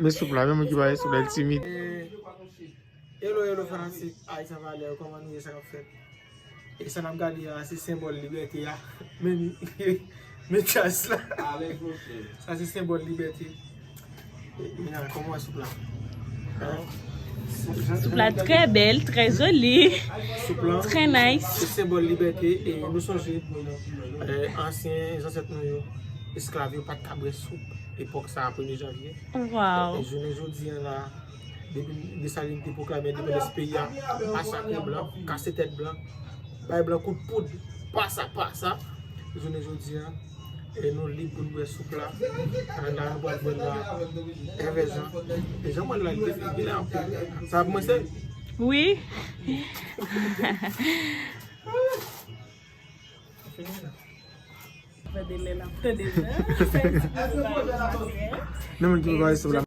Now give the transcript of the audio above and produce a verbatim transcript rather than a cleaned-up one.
Men soup la, men moun ki pa gen soup la, l timid. Eh, hello, hello, fanatik Haitian Valeur, kòman nou ye, sa k ap fèt? E sa n ap gade a, se senbòl libète a. Men li, men chas la. Sa se senbòl libète. E, e, kòman w wè soup la? Hein? Soup la trè bèl, trè zoli, Soup la, trè nice. Se senbòl libète. E nou sonje, eh, ansyen zansèt nou yo, esklav yo pa t ka bwè soup epòk sa a, premye janvye. Wow. E jounen jodi a la, depi Desalin te pwoklame endepandans peyi a, masakre blan, kase tèt blan, bay blan kout poud, pasa, pasa. Jounen jodi a, e nou lib pou n bwè soup la. Ann la, nou pral bwè l la. Evèjan. E jan mwen la, li te fini la anpil. Sa ap mwen se? Wi. Tande lè l ap tande jan. Sa e ti pwazon pa yo maten. Non, men ki pa soup la,